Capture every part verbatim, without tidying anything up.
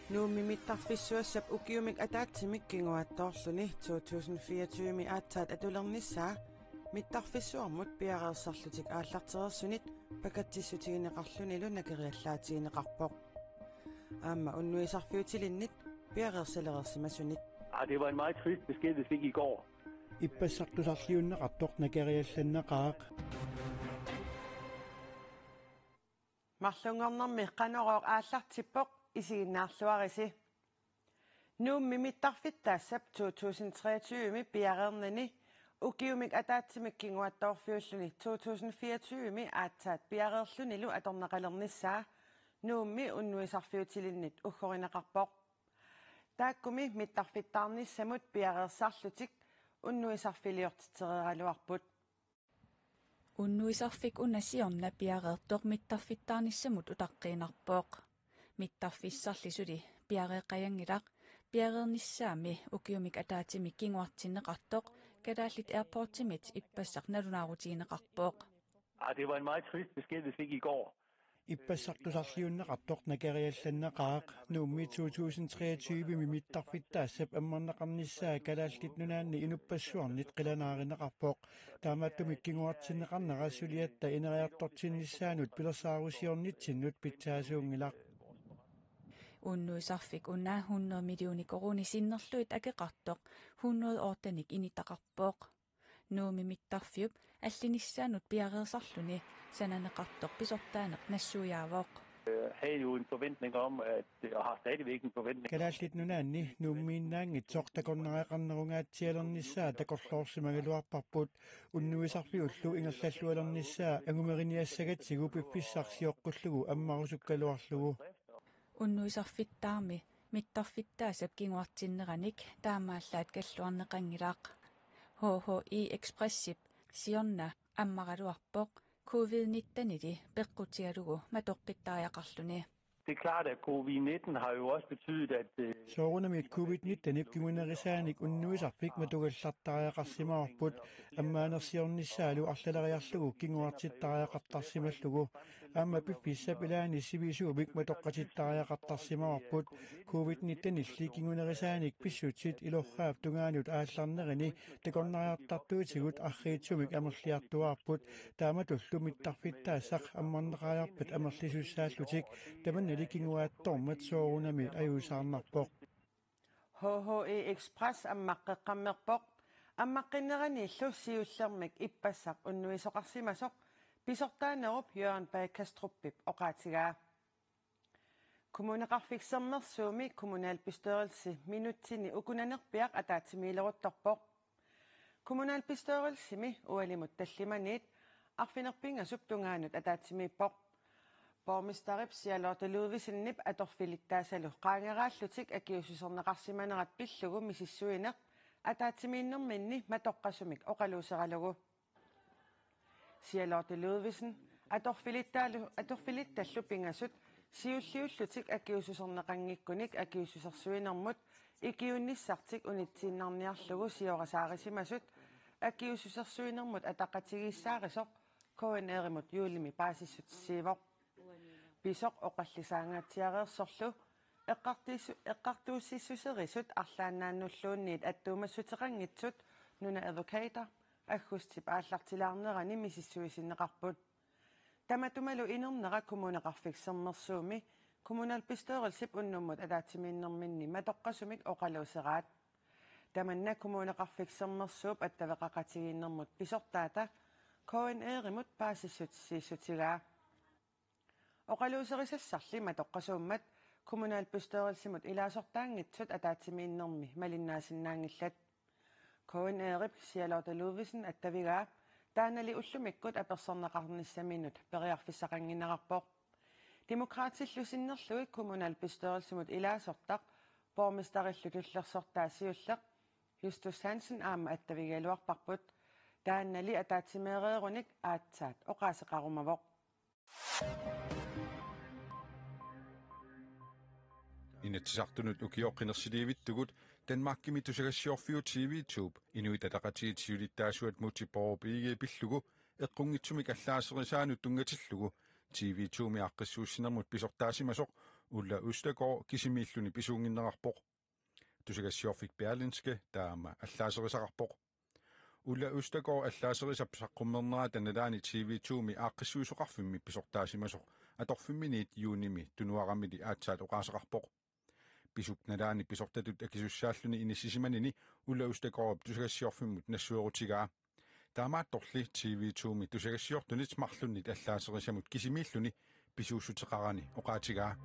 Nuummi mittarfissuassap ukiumik ataatsimik kinguaattoorluni to tusind fireogtyve aatsaat atulernissaa mittarfissuarmut piareersarlutik aallartereersunit pakatsissutigineqarlunilu nakeriallaatigineqarpoq. Aamma unnuisarfiutilinnit piareersalereersimasunit. Ah, det var en meget trist besked, vi fik i går. Ippassaq tusarliunneqartoq nakeriallanneqaaq. Marlunngornermi Qanorooq aallartippoq, isiginnaarluarisi. Nuummi mittarfittaassap to tusind treogtyve piareernani ukiumik ataatsimik kinguaattoorfiulluni to tusind fireogtyve aatsaat piareerlunilu atorneqalernissaa Nuummi unnuisarfiutilinnit uggorineqarpoq. Taakkumi mittarfittaarnissamut piareersarlutik unnuisarfiliortitereeraluarput. Unnuisarfik una siorna piareertoq mittarfittaarnissamut utaqqiinnarpoq. Mittarfissarli suli piareeqqajanngilaq, piareernissaammi ukiumik ataatsimik kinguartinneqartoq Kalaallit Airportsimit ippassaq nalunaarutigineqarpoq. Ah, det var en meget trist besked, vi fik i går. Ippassaq tusarliunneqartoq nakeriallanneqaaq. Nuummi to tusind treogtyve mittarfittaassap ammarneqarnissaa Kalaallit Nunaanni inuppassuarnit qilanaarineqarpoq. Taamaattumik kinguartinneqarnera suliatta ineriartortinnissaanut pilersaarusiornitsinnut pitsaasuunngilaq. Unnuisarfik una hundrede millioner koruunit sinnerlugit akeqartoq hundrede ottenik inittaqarpoq. Nuummi mittarfiup allinissaanut piareersarluni sananeqartoq pisortaaneq nassuiaavoq. Jeg havde jo en forventning om, at, og har stadigvæk en forventning. Kalaallit Nunaanni Nuummiinnaanngitsoq takornariaqarnerungaatsialernissaa takorloorsimagaluarparput, unnuisarfiullu ingerlallualernissaa angumeriniassagatsigu piffissaq sioqqullugu ammarusukkaluarlugu. Unnuisarfittaarmi mittarfittaassap kinguartinneranik taamaallaat kalluarneqanngilaq. H H E Expressip siorna ammaraluarpoq covid nittenili peqqutigalugu matoqqittariaqarluni. Det er klart, at covid nitten har jo også betydet, at øh, Soorunami covid nittenip kingunerisaanik unnuisarfik matugallartariaqarsimavarput, ammaanersiornissaalu arlaleriarlugu kinguartittariaqartarsimallugu. Aamma piffissap ilaani sivisuumik matoqqatittariaqartarsimavarput, covid nittenilli kingunerisaanik pissutsit ilorraap tungaanut aallarnerini takornariartartuutigut arriitsumik amerliartuaarput, taamatullu mittarfittaassaq ammarneqariarpat amerlisussaallutik, tamannali kinguaattoormat soorunami ajuusaarnarpoq. H H E Express ammaqqeqqammerpoq. Ammaqqinneraniillu siullermik ippassaq unnuisoqarsimasoq pisortaanerup Jørgen Bay Kastrupip oqaatigaa. Kommuneqarfik Sermersuumi kommunalbestyrelse minutsini ukunanerpiaq ataatsimiileruttorpoq. Kommunalbestyrelsimi ualimut tallimaniit arfineq-pingasup tungaanut ataatsimiippoq. Borgmesterip Charlotte Ludvigsenip atorfilittaasalu qaangeraallutik akiuussuserneqarsimanerat pillugu misissuineq ataatsimiinnerminni matoqqasumik oqaluuseralugu. Charlotte Ludvigsen atorfilittaalu-, atorfilittallu pingasut siulliullutik akiuussuserneqanngikkunik akiuussusersuinermut ikiuinnissartik unitsiinnarniarlugu siorasaarisimasut akiuussusersuinermut ataqatigiissaarisoq K N R-imut juulimi paasissutissiivoq. Pisoq oqallisaangaatsiareersorlu eqqartiissu-, eqqartuussissuserisut arlaannaannulluunniit attuumassuteqanngitsut Nuna Advokater aggustip aallartilaarnerani misissuisinneqarput. Tamatumalu inernera Kommuneqarfik Sermersuumi kommunalbestyrelsip unnummut ataatsimiinnerminni matoqqasumik oqaluuseraat. Tamanna Kommuneqarfik Sermersuup attaveqaqatigiinnermut pisortaata K N R-imut paasissutissiissutigaa. Oqaluuserisassarli matoqqasuummat kommunalbestyrelsimut ilaasortaanngitsut ataatsimiinnermi malinnaasinnaanngillat. K N R-ip Charlotte Ludvigsen attavigaa taannali ullumikkut apersorneqarnissaminut periarfissaqannginnerarpoq. Demokraatillu sinnerlugit kommunalbestyrelsimut ilaasortaq borgmesterillu tullersortaa siulleq Justus Hansen aamma attavigigaluarparput. Taannali ataatsimeereerunik aatsaat oqaaseqarumavoq. Inatsisartunut ukioq qinersiliivittugut Danmarkimi tusagassiorfiup T V to-p Inuit Ataqatigiit siulittaasuat Múte Bourup Egede pillugu eqqunngitsumik allaaserisaanut tunngatillugu T V to-mi aaqqissuussinermut pisortaasimasoq Ulla Østergaard kisimiilluni pisuunnginnerarpoq. Tusagassiorfik Berlingske taama allaaserisaqarpoq. Ulla Østergaard allaaserisap saqqummernerata nalaani T V to-mi aaqqissuisoqarfimmi pisortaasimasoq atorfimminiit juunimi tunuaramili aatsaat oqaaseqarpoq. Pisup nalaani pisortatut akisussaalluni inissisimanini Ulla Østergaardip tusagassiorfimmut nassuerutigaa. Taamaattorli T V to-mi tusagassiortunit marlunnit allaaserisamut kisimiilluni pisuussuteqarani oqaatigaa.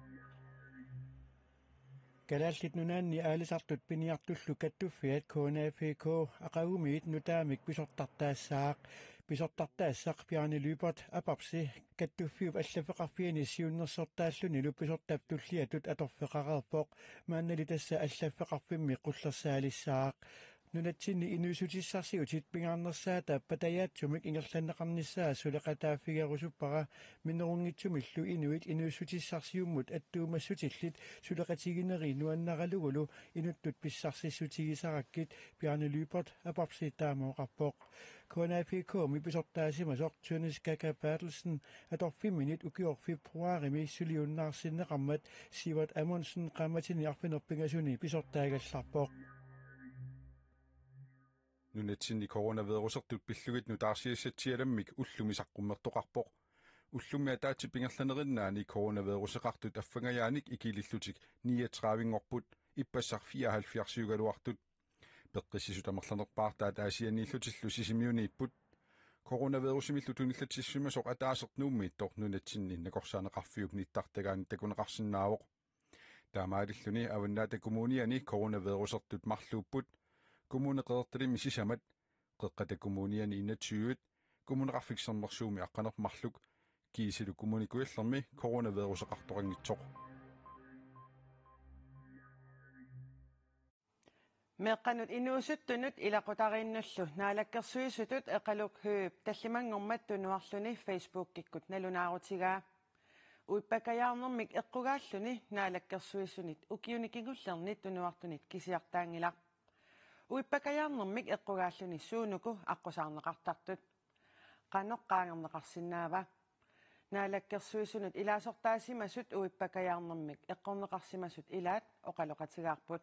Kalaallit Nunaanni aalisartut piniartullu kattuffiat K N A P K aqagumiit nutaamik pisortartaassaaq. Pisortartaassaq Bjarne Lyberth Apapsi kattuffiup allaffeqarfiani siunnersortaallunilu pisortap tulliatut atorfeqareerpoq. Maannali tassa allaffeqarfimmi qullersaalissaaq. Nunatsinni inuussutissarsiutit pingaarnersaata patajaatsumik ingerlanneqarnissaa suleqataaffigerusuppara, minnerunngitsumillu inuit inuussutissarsiummut attuumassutillit suleqatigineri nuannaralugulu inuttut pissarsissutigisarakkit, Bjarne Lyberth Apapsi taama oqarpoq. K N A P K-mi pisortaasimasoq Tønnes Kaka Berthelsen atorfimminit ukioq februarimi suliunnaarsinneqarmat Sivert Amundsen qaammatini arfineq-pingasuni pisortaagallarpoq. Nunatsinni coronavirusertut pillugit nutaarsiassatsialammik ullumi saqqummertoqarpoq. Ullumi ataatsip ingerlanerinnaani coronaviruseqartut affangajaanik ikilillutik niogtredive-nngorput, ippassaq fireoghalvfjerds-iugaluartut. Peqqissisut amerlanerpaartaat Aasianniillutillu Sisimiuniipput. Coronavirusimillu tunillatsissimasoq ataaseq Nuummiittoq nunatsinni nakorsaaneqarfiup nittartagaani takuneqarsinnaavoq. Taamaalilluni Avannaata Kommuniani coronavirusertut marluupput. Kommune Qeqertalimmi sisamat, Qeqqata Kommuniani enogtyve, Kommuneqarfik Sermersuumi aqqaneq-marluk, kiisalu Kommune Kujallermi coronaviruseqartoqanngitsoq. Meeqqanut inuusuttunut ilaqutariinnullu naalakkersuisutut Eqaluk Høegh tallimanngormat tunuarluni Facebookikkut nalunaarutigaa. Uippakajaarnermik eqqugaalluni naalakkersuisunit ukiuni kingullerni tunuartunit kisiartaanngilaq. Uippakajaarnermik eqqugaalluni suunuku aqqusaarneqartartut. Qanoq qaangerneqarsinnaava? Naalakkersuisunut ilaasortaasimasut uippakajaarnermik eqqorneqarsimasut ilaat oqaloqatigaarput.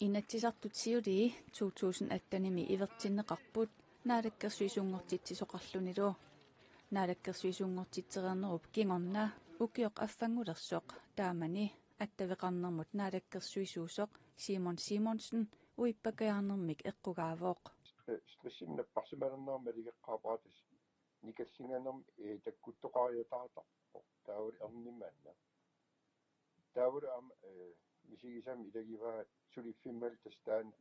Inatsisartut siulii to tusind atten-imi ivertinneqarput naalakkersuisunngortitsisoqarlunilu. Naalakkersuisunngortitsereernerup kingorna ukioq affanngulersoq taamani attaveqarnermut naalakkersuisuusoq Simon Simonsen uippakajaarnermik eqqugaavoq. Stressimik napparsimalernermik maligeqqaarpara, tassa nikallinganermik, ee, takkuttoqariataartarpoq. Taavalu ernimaannaq. Taavalu aamma, ee, misigisama ilagivaat suliffimmalli tassa taanna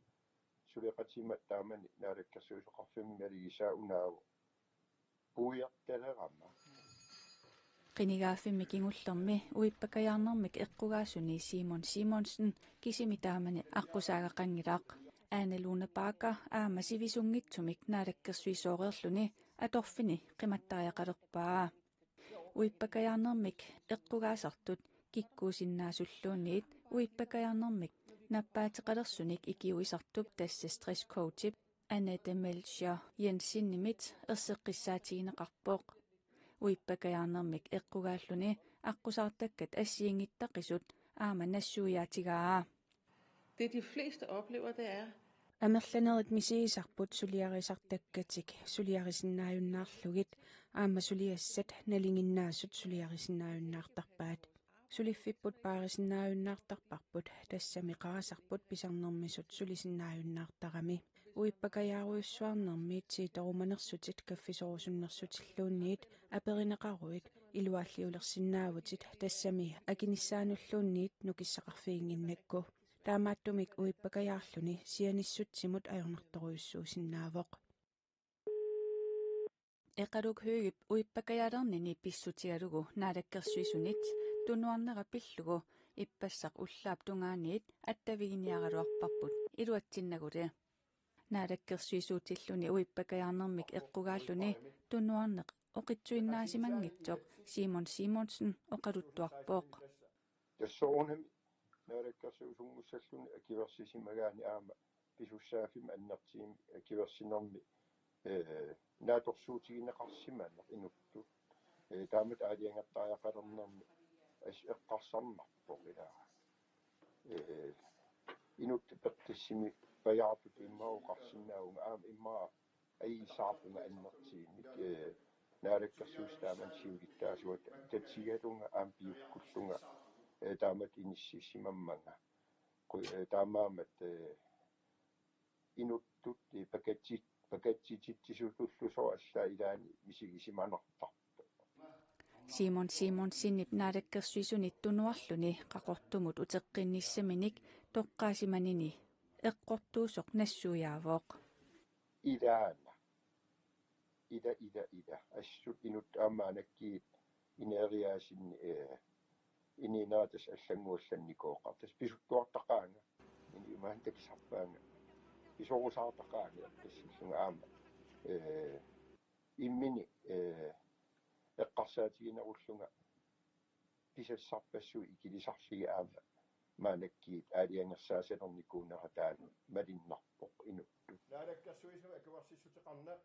suleqatima taamani naalakkersuisoqarfimmi maligisaa unaavoq puiartalerama. Qinigaaffimmi kingullermi uippakajaarnermik eqqugaasuni Simon Simonsen kisimi taamani aqqusaagaqanngilaq. Ane Lone Bagger aamma sivisunngitsumik naalakkersuisooreerluni atorfini qimattariaqalerpaa. Uippakajaarnermik eqqugaasartut kikkuusinnaasulluunniit uippakajaarnermik nappaateqalersunik ikiuisartup tassa stresscoachip Annette Melchior Jensenimit erseqqissaatigineqarpoq. Uippakajaarnermik eqqugaalluni aqqusaartakkat assigiinngittaqisut aamma nassuiaatigaa. Det, de fleste oplever, det er, amerlanerit misigisarput suliarisartakkatik suliarisinnaajunnaarlugit, aamma suliassat nalinginnaasut suliarisinnaajunnaartarpaat. Suliffipput paarisinnaajunnaartarparput, tassami qarasarput pisarnermisut sulisinnaajunnaartarami. Uippakajaarujussuarnermi tiitorumanersutit kaffisorusunnersutilluunniit aperineqaruit iluaalliulersinnaavutit, tassami akinissaanulluunniit nukissaqarfiginnginnakku. Taamaattumik uippakajaarluni sianissutsimut ajornartorujussuusinnaavoq. Eqaluk Høeghip uippakajaalernini pissutigalugu naalakkersuisunit tunuarnera pillugu ippassaq ullaap tungaaniit attaviginiaraluarparput iluatsinnaguli. Naalakkersuisuutilluni uippakajaarnermik eqqugaalluni tunuarneq oqitsuinnaasimanngitsoq Simon Simonsen oqaluttuarpoq. Tassa soorunami naalakkersuisunngussalluni akuersisimagaanni aamma pisussaaffimmi annertuumik akuersinermi, ee, naatsorsuutigineqarsimaneq inuttut. Ee, taamatut aalajangertariaqalernermi As eqqarsarnarpoq ilaa. Ee, inut peqqissimi pajaartut immaqa oqarsinnaavunga aamma immaqa aissaarpunga annertuumik, ee, naalakkersuisut taamani siulittaasuata tatigalunga aamma piukkullunga, ee, taamatut inississimammanga. Ku-, ee, taamaammat, ee, inuttut, ee, pakatsi-, pakatsitsitsisutullusoq allaat ilaanni misigisimanartarpoq. Simon Simonsenip naalakkersuisunit tunuarluni Qaqortumut uteqqinnissaminik toqqaasimanini eqqortuusoq nassuiaavoq. Ilaana. Ila, ila, ila. Assut inut aamma anakkiit ineriaasinni, ee, iniinerat tassa allannguallannikooqarpoq. Tassa pisuttuartaqaanga. Ini imaanna takisarpaanga. Pisorusaartaqaanga eqqissullunga aamma. Ee, immini, ee, eqqarsaatiginerullunga pisassarpassuit ikilisarlugit aamma maannakkut aalajangersaasalernikuunera taanna malunnarpoq inuttut. Naalakkersuisunut akuersissuteqarneq.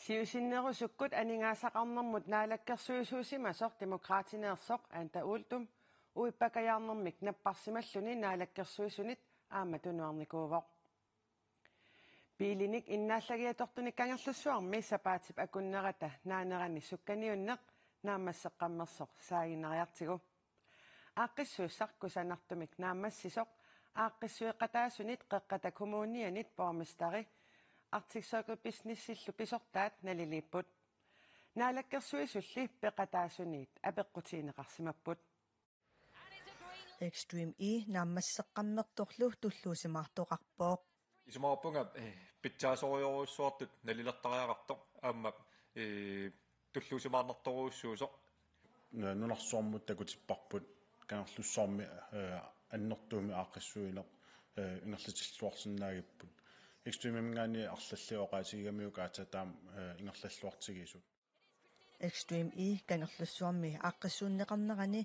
Siusinnerusukkut aningaasaqarnermut naalakkersuisuusimasoq Demokraatineersoq Anda Uldum uippakajaarnermik napparsimalluni naalakkersuisunit aamma tunuarnikuuvoq. Biilinik innaallagiatortunik Kangerlussuarmi sapaatip akunnerata naanerani sukkaniunneq naammasseqqammersoq saaginnariartigu. Aaqqissuussaq kusanartumik naammassisoq aaqqissueqataasunit Qeqqata Kommunianit borgmesteri Arctic Circle Businessillu pisortaat naliliipput. Naalakkersuisulli peqataasunit apeqqutigineqarsimapput. Extreme E naammasseqqammertorlu tulluusimaartoqarpoq. Isumaqarpunga eh, pitsaasorujorujussuartut nalilertariaqartoq aamma eh, tulluusimaarnartorujussuusoq. Nunarsuarmut takutipparput Kangerlussuarmi eh, annertuumik aaqqissuineq eh, ingerlatilluarsinnaagipput. Extreme E-minngaanniit arlallit oqaatigigamiuk aatsaat taama eh, ingerlalluartigisut. Extreme E Kangerlussuarmi aaqqissuunneqarnerani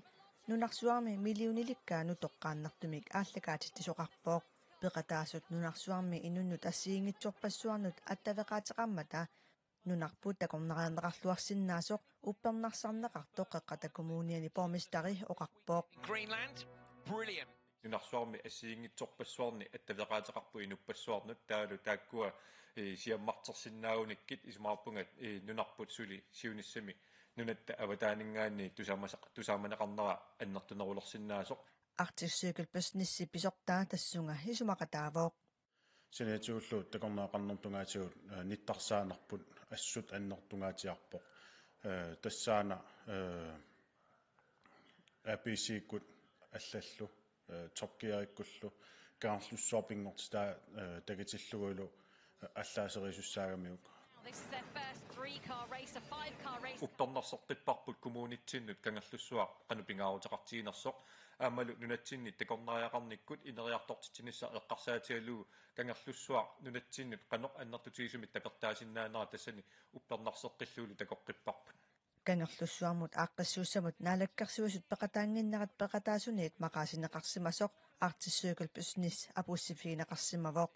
nunarsuarmi millionilikkaanut toqqaannartumik aallakaatitsisoqarpoq. Peqataasut nunarsuarmi inunnut assigiinngitsorpassuarnut attaveqaateqarmata nunarput takornariarneqarluarsinnaasoq uppernarsarneqartoq Qeqqata Kommuniani borgmesteri oqarpoq. Greenland, brilliant. Nunarsuarmi assigiinngitsorpassuarni attaveqaateqarpoq inuppassuarnut taavalu taakkua eh, siammartersinnaagunikkit isumaqarpunga eh, nunarput suli siunissami nunatta avataaninngaanniit tusaamasa-, tusaamaneqarnera annertunerulersinnaasoq. Arctic Circle Businessi pisortaa tassunga isumaqataavoq. Saniatigullu takornariaqarnermut tungaatigut eh, nittarsaanerput assut annertungaatsiarpoq. Eh, tassaana eh, A B C-kkut allallu eh, Top Gear-ikkullu Kangerlussuaq pinngortitaa eh, takutillugu eh, allaaserisussaagamiuk. This is their first three-car race, a five-car race. Uppernarseqqipparput kommunitsinnut Kangerlussuaq qanoq pingaaruteqartiginersoq aammalu nunatsinni takornariaqarnikkut ineriartortitsinissaq eqqarsaatigalugu Kangerlussuaq nunatsinnut qanoq annertutigisumik tapertaasinnaanera tassani uppernarseqqillugulu takoqqipparput. Kangerlussuarmut aaqqissuussamut naalakkersuisut peqataannginnerat peqataasuniit maqaasineqarsimasoq Arctic Circle Business apuussiffigineqarsimavoq.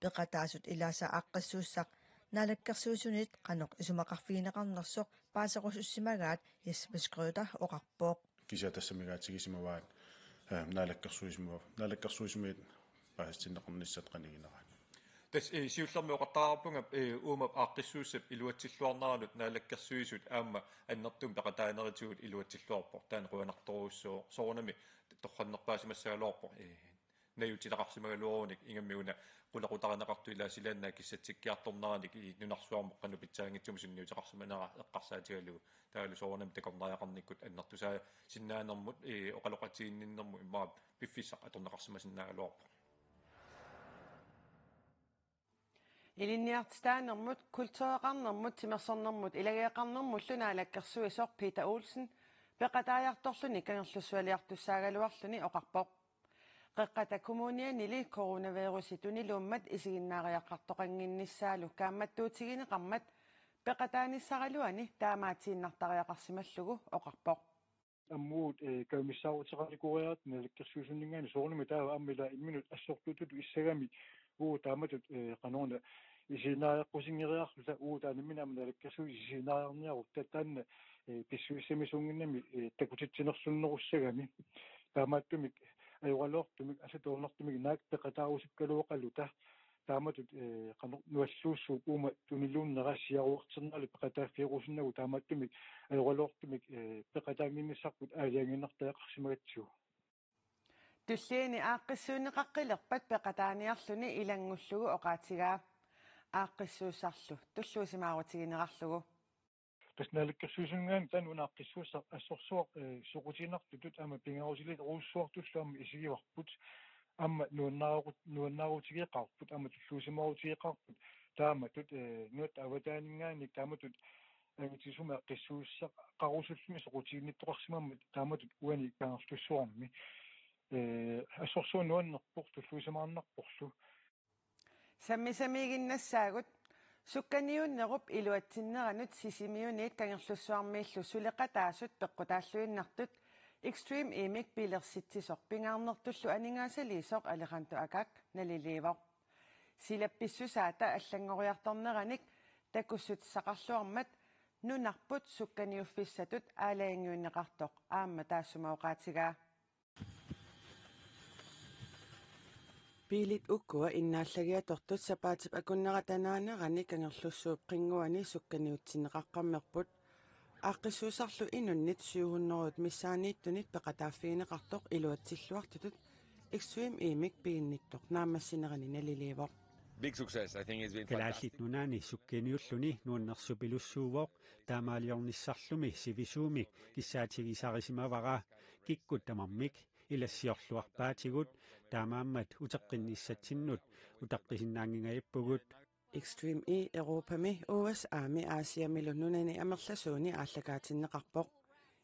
Peqataasut ilaasa aaqqissuussaq naalakkersuisunit qanoq isumaqarfigineqarnersoq paaserusussimagaat Jesper Schrøder oqarpoq. Kisianni tassamigaatigisimavaat eh, naalakkersuisumut, naalakkersuisumiit paasitinneqarnissat qanigineraat. Tassa eh, siullermik oqartariaqarpunga eh, uuma aaqqissuussap iluatsilluarneranut naalakkersuisut aamma annertuumik peqataanerisigut iluatsilluarpoq. Taanna qujanartorujussuuvoq. Soorunami torrannerpaasimassagaluarpoq. Eh, najuutileqarsimagaluarunik ingammik una qulequtarineqartut ilaat silaannaat kissatsikkiartorneranik eh, nunarsuarmut qanoq pitsaanngitsumik sunniuteqarsimanera eqqarsaatigalugu taavalu soorunami takornariaqarnikkut annertusaasinnaanermut eh, oqaloqatiginninnermut immaqa piffissaq atorneqarsimasinnaagaluarpoq. Ilinniartitaanermut, kultureqarnermut, timersornermut ilageeqarnermullu naalakkersuisoq Peter Olsen peqataajartorluni Kangerlussualiartussaagaluarluni oqarpoq. Qeqqata Kommunianili coronavirusi tuniluummat isiginnaariaqartoqannginnissaalu kaammattuutigineqarmat peqataanissaraluani taamaatiinnartariaqarsimallugu oqarpoq. Ammut eh, kajumissaarutaqarnikuugatta naalakkersuisunninngaanniit soorunami taava aamma ila imminut assortuututut issagami uu taamatut eh, qanoruna Isiginnaariaqqusinngeriarluta uagut taanna nammineq aamma naalakkersuisut isiginnaariarniarutta taanna, eh, pissusissamisuunnginnami, eh, takutitsinerlunnerussagami. Taamaattumik ajoraluartumik asatoornartumik naak peqataarusukkaluaqaluta. Taamatut, eh, qanoq nualluussuup uuma tuniluunnera siaruarterneralu peqataaffigerusunnagu taamaattumik ajoraluartumik, eh, peqataannginnissarput aalajangiinnartariaqarsimagatsigu. Tulliani aaqqissuunneqaqqilerpat peqataaniarluni ilanngullugu oqaatigaa. Aaqqissuussarlu tulluusimaarutiginerarlugu. Tassa naalakkersuisunngaanniit taanna una aaqqissuussaq assorsuaq, eh, soqutiginartutut aamma pingaarutilerujussuartullu aamma isigivarput. Aamma nuannaarut-, nuannaarutigeqaarput, aamma tulluusimaarutigeqaarput. Taamatut, eh, nunatta avataaninngaanniit taamatut angitigisumik aaqqissuussaqarusulluni soqutiginnittoqarsimammat taamatut uani Kangerlussuarmi. Eh, assorsuaq nuannerpoq, tulluusimaarnarporlu. Sammisamiiginnassaagut. Sukkaniunnerup iluatsinneranut Sisimiuniit Kangerlussuarmiillu suleqataasut peqqutaalluinnartut Extreme E-mik pilersitsisoq pingaarnertullu aningaasaliisoq Alejandro Agag naliliivoq. Silap pissusaata allanngoriartorneranik takussutissaqarluarmat nunarput sukkaniuffissatut aalajangiunneqartoq aamma taassuma oqaatigaa. Biilit ukua innaallagiatortut sapaatip akunnerata naanerani Kangerlussuup qinnguani sukkaniutsinneqaqqammerput. Aaqqissuussarlu inunnit syv hundrede missaanniittunit peqataaffigineqartoq iluatsilluartutut Extreme E-mik piginnittoq naammassinerani naliliivoq. Big success. I think it's been Kalaallit fantastic. Nunaanni sukkaniulluni nuannersupilussuuvoq, taamaaliornissarlumi sivisuumik kissaatigisarisimavara, kikkut tamarmik ilassiorluarpaatigut, taamaammat uteqqinnissatsinnut utaqqisinnaanngingajappugut. Extreme E Europami, U S A-mi, Asiamilu nunani amerlasuuni aallakaatinneqarpoq.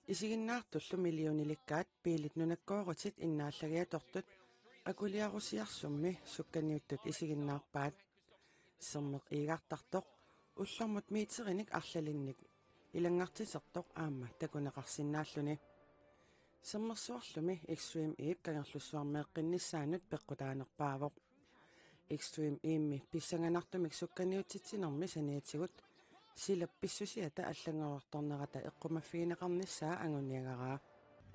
Isiginnaartullu millionilikkaat biilit nunakkoorutit innaallagiatortut akuliarusiarsummi sukkaniuttut isiginnaarpaat. Sermeq iigartartoq, ullormut meterinik arlalinnik ilanngartitertoq aamma takuneqarsinnaalluni. Sermersuarlumi Extreme E-p Kangerlussuarmeeqqinnissaanut peqqutaanerpaavoq. Extreme E-mmi pissanganartumik sukkaniutsitsinermi saniatigut silap pissusiata allanngoriartornerata eqqumaffigineqarnissaa anguniagaraa.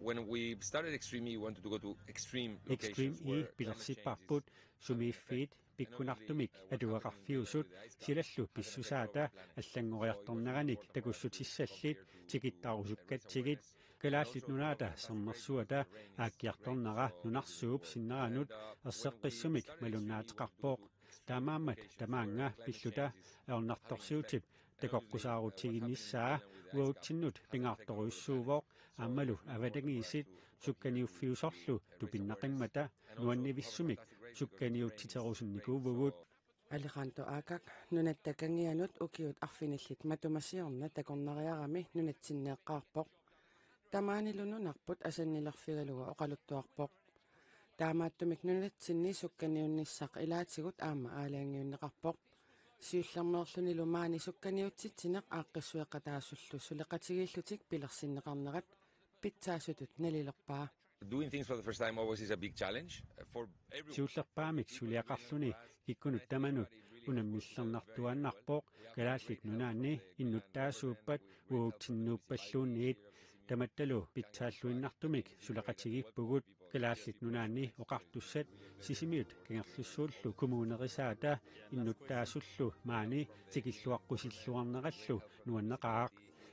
When we started Extreme E, we wanted to go to extreme Extreme locations E where climate change is pilersipparput sumiiffiit pikkunartumik atuaqarfiusut silallu pissusaata allanngoriartorneranik takussutissallit tikittarusukkatsigit. Kalaallit Nunaata sermersuata aakkiartornera nunarsuup sinneranut erseqqissumik malunnaateqarpoq. Taamaammat tamaanga pilluta ajornartorsiutip takoqqusaarutiginissaa uagutsinnut pingaartorujussuuvoq, aammalu avatangiisit sukkaniuffiusorlu tupinnaqimmata nuannivissumik sukkaniutsiterusunnikuuvugut. Alejandro Agag nunatta kangianut ukiut arfinillit matuma siorna takornariarami nunatsinni eqqaarpoq. Tamaanilu nunarput asannilerfigalugu oqaluttuarpoq. Taamaattumik nunatsinni sukkaniunnissaq ilaatigut aamma aalajangiunneqarpoq. Siullermeerlunilu maani sukkaniutsitsineq aaqqissueqataasullu suleqatigiillutik pilersinneqarnerat pitsaasutut nalilerpaa. Doing things for the first time always is a big challenge, uh, for everyone. Siullerpaamik suliaqarluni kikkunnut tamanut unammillernartuaannarpoq, Kalaallit Nunaanni innuttaasuuppat uagutsinnuuppalluunniit. Tamattalu pitsaalluinnartumik suleqatigiippugut. Kalaallit Nunaanni Oqartussat, Sisimiut Kangerlussuullu kommunerisaata innuttaasullu maani tikilluaqqusilluarnerallu nuanneqaaq.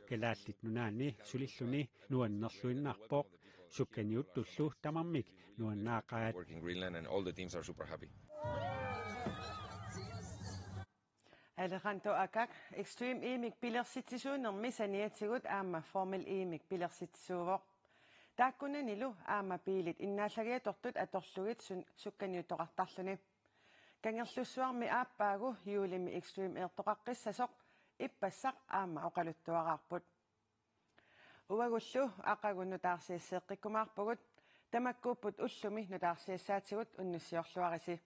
Kalaallit Nunaanni sulilluni nuannerluinnarpoq. Sukkaniuttullu tamarmik nuannaaqaat. Work in Greenland and all the teams are super happy. Alejandro Agag, Extreme E-mik pilersitsisuunermi saniatigut aamma Formel E-mik pilersitsisuuvoq. Taakkunanilu aamma biilit innaallagiatortut atorlugit sun-, sukkaniuttoqartarluni. Kangerlussuarmi aappaagu juulimi Extreme E-rtoqaqqissasoq ippassaq aamma oqaluttuaraarput. Uagullu aqagu nutaarsiasseeqqikkumaarpugut, tamakkuupput ullumi nutaarsiassaatigut, unnussiorluarisi.